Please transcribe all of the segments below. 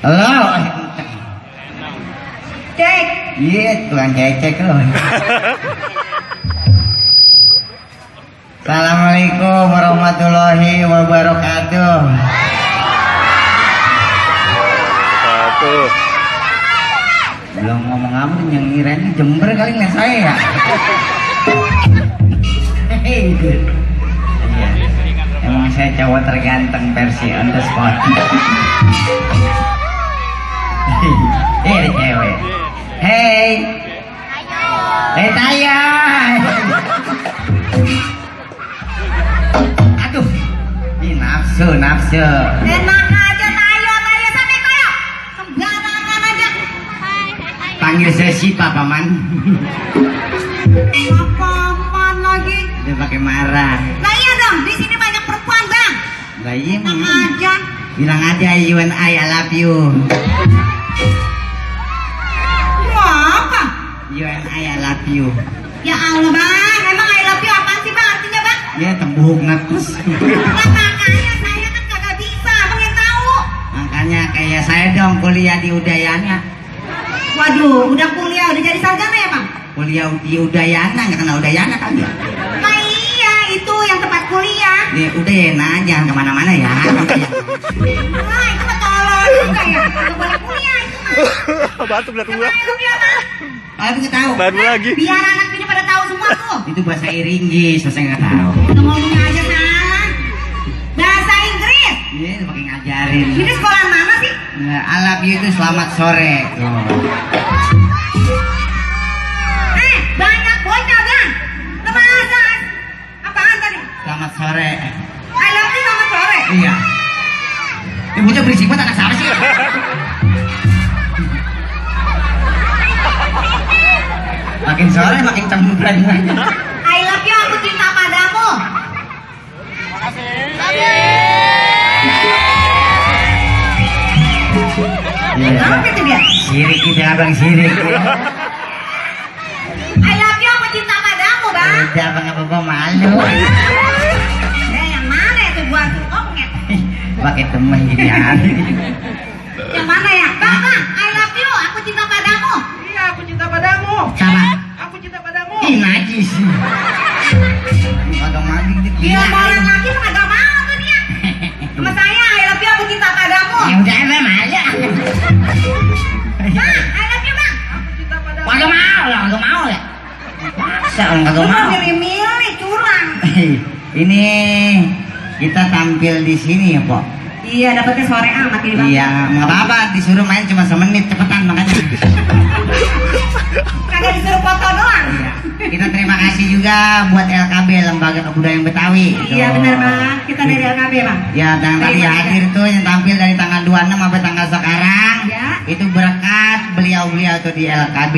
Halo. Cek. Iya, tukang cek loh. Assalamualaikum warahmatullahi wabarakatuh. Satu. Belum ngomong apa yang ngirain Jember kali nggak saya ya. Iya. Emang saya cowok terganteng versi on the spot. Ada cewek. Hey. Taya. Aduh. Ini nafsu. Enak aja tayo sampai kaya. Sembarangan aja. Panggil saya Sipa, Paman. Paman lagi. Dia pakai marah. Nah iya dong, di sini banyak perempuan bang. Lah iya, Enak aja. bilang aja you and I love you. Apa? You and I love you. Ya Allah bang, emang I love you apaan sih bang artinya bang? Ya tembuk ngetus. Nah makanya saya kan kagak bisa, abang yang tahu. Makanya kayak saya dong kuliah di Udayana. Waduh, udah kuliah, udah jadi sarjana ya bang? Kuliah di Udayana, nggak kenal Udayana kan ya? Nah iya, itu yang tempat kuliah. Di Udayana, jangan kemana-mana ya. Wah itu mah tolol juga ya, kagak boleh kuliah itu mah. Batuk dah tua. Kemana kuliah bang? Aku nggak tahu. Baru lagi. Biar anak ini pada tahu semua tuh. Itu bahasa Inggris, saya nggak tahu. Ngomongnya aja salah. Bahasa Inggris. Iya, pakai ngajarin. Ini sekolah mana sih? Nah, I love you itu selamat sore. Tuh. Banyak bocah bang. Bahasa apaan tadi? Selamat sore. I love you selamat sore. Iya. Ini bocah berisik banget anak siapa sih? Makin sore makin cemburan. I love you aku cinta padamu. Iya. Apa itu dia? Sirik itu abang sirik. I love you aku cinta padamu bang. Udah abang apa malu. Yang mana itu gua tuh ngomongnya? Pakai temen gini hari. Yang mana ya? Bang, I love you aku cinta padamu. Iya, aku cinta padamu. Sama. Aku cinta padamu. Ih najis. Kagak mandi Dia mau yang laki mah kagak mau tuh dia. Sama saya I love you aku cinta padamu. Ya udah abang aja. Bang, I love you bang. Aku cinta padamu. Kagak mau lah, kagak mau ya. Masa orang kagak Lu mau. milih-milih curang. Ini kita tampil di sini ya, Pok. Iya, dapetnya sore amat ini bang. Iya, nggak apa-apa, disuruh main cuma semenit, cepetan makanya. Kagak disuruh foto doang. Iya. Kita terima kasih juga buat LKB Lembaga Kebudayaan Betawi. Iya benar bang, kita dari LKB bang. Ya, yang tadi Terima hadir tuh yang tampil dari tanggal 26 sampai tanggal sekarang. Ya. Itu berkat beliau-beliau tuh di LKB.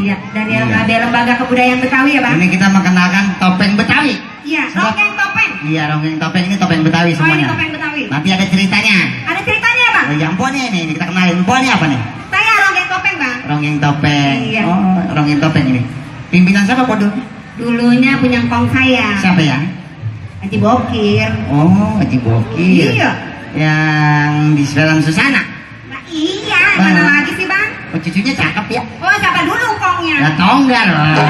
Iya, dari LKB Lembaga Kebudayaan Betawi ya bang. Ini kita mengenalkan topeng Betawi. Iya, ronggeng topeng. Iya, ronggeng topeng ini topeng Betawi Oh ini semuanya. topeng Betawi. Nanti ada ceritanya. Ada ceritanya ya bang? Oh, yang Mpok nih, kita kenalin Mpok nih apa nih? Saya ronggeng topeng bang. Ronggeng topeng. Iya. Oh, ronggeng topeng ini. Pimpinan siapa Pok dulu? Dulunya punya kong saya. Siapa ya? Haji Bokir. Oh, Haji Bokir. Iya. Yang di dalam Susana. Nah iya, mana Bang. lagi sih bang? Oh, cucunya cakep ya. Oh siapa dulu kongnya? Ya tonggar loh.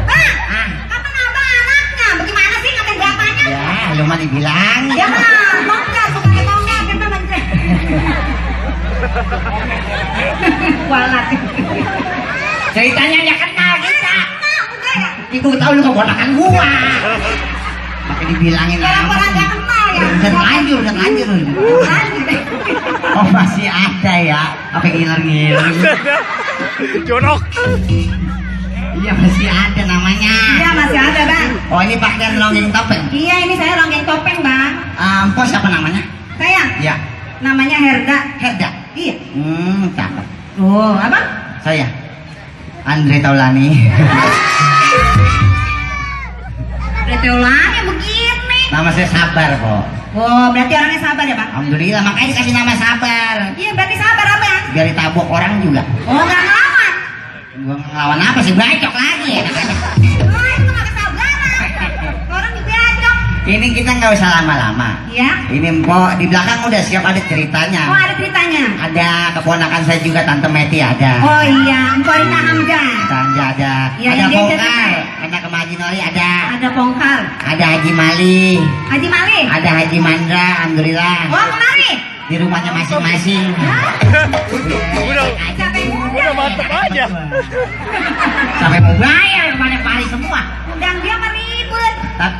Bang, Ah, kapan abang anaknya? Bagaimana sih ngatain bapaknya? ya, lu mah dibilang. Ya bang, tonggar, bukannya tonggar, kita mencet. Walat. Ceritanya dia kenal kita. Nah, udah ya. Iku tahu lu keponakan gua. Pakai dibilangin Orang-orang apa? gak kenal ya. Udah lanjut. Lanjut. Oh, masih ada ya. Apa ngiler-ngiler? Jorok. Iya, masih ada namanya. Iya masih ada bang. Oh, ini pakaian ronggeng topeng. Iya ini saya ronggeng topeng bang. Mpok siapa namanya? Saya Ya, namanya Herda. Herda. Iya. Cakep. Oh, apa? Saya. Andre Taulani. Teulangnya begini. Nama saya Sabar kok. Oh, berarti orangnya sabar ya, Bang? Alhamdulillah, makanya dikasih nama Sabar. Iya, berarti sabar apa ya? Biar ditabok orang juga. Oh, nggak ngelawan. Gua ngelawan apa sih? Bacok lagi ya. Oh, itu nggak kesabaran. Orang dibacok. Ini kita nggak usah lama-lama. Iya. Ini Mpok di belakang udah siap ada ceritanya. Oh, ada ceritanya. Ada keponakan saya juga, Tante Meti ada. Oh iya, Empok Rita Hamzah. Tanja ada. Iya, Ada yang dia Bongkar. cerita. Ada Kemaji Noli ada. Ada Pongkar. Ada Haji Mali. Haji Mali. Ada Haji Mandra. Alhamdulillah. Oh, kemari. Di rumahnya masing-masing. Udah, Siapa yang ngundang? udah mantep aja. Sampai mau bayar pada pari semua. Undang dia meribut.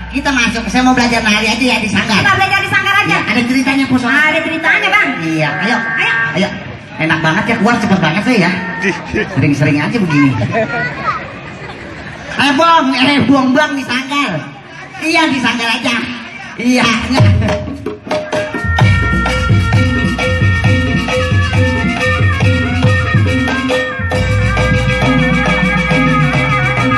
Kita masuk. Saya mau belajar nari aja ya di sanggar. Kita belajar di sanggar aja. Ya, ada ceritanya Pus. Ada ceritanya, Bang. Iya, ayo. Ayo. Ayo. Enak banget ya, keluar cepet banget saya ya. Sering-sering aja begini. Buang di sanggar. Iya, di sanggar aja. Iya.